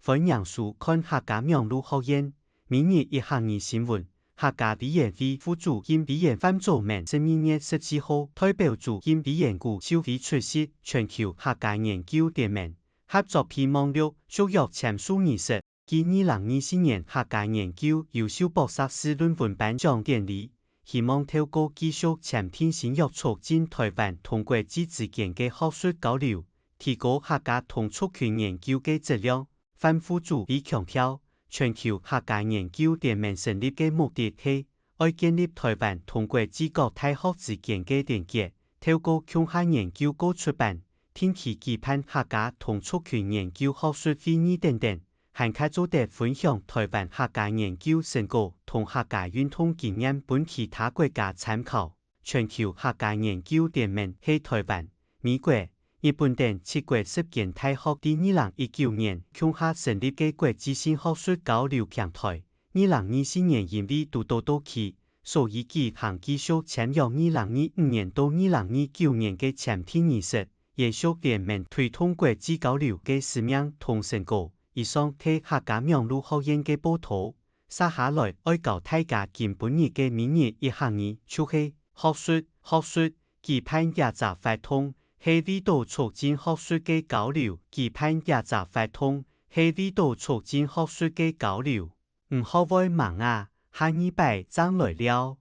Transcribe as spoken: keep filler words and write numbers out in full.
歡迎收看客家網路學院每日一客語新聞。客家委員會副主任委員范祖明十二月十四號代表主任委員古秀妃出席全球客家研究聯盟合作備忘錄續約簽署儀式。繼二零二四年客家研究優秀博士論文頒獎典禮，希望透過繼續簽訂新約，促進台灣同國際之間个學術交流，提高客家同族群研究个質量。范副主委強調，全球客家研究聯盟成立个目的係愛建立台灣同國際各大學之間个連結，透過共下研究過出版、定期舉辦客家同族群研究學術會議等等，還較做得分享台灣客家研究成果同客家運動經驗分其他國家參考。全球客家研究聯盟係台灣、美國、日本等七國十間大學在二零一九年共下成立个國際性學術交流平台。二零二四年因為堵著到期，所以舉行繼續簽約二零二五年到二零二九年个簽訂儀式，延續聯盟推動國際交流个使命同成果。以上係客家網路學院个報導。接下來愛教大家今晡日个每日一客語，就係學術，學術，舉辦這隻活動，係為著促進學術个交流，舉辦這隻活動，係為著促進學術个交流。毋好會盲啊，下二擺正來尞。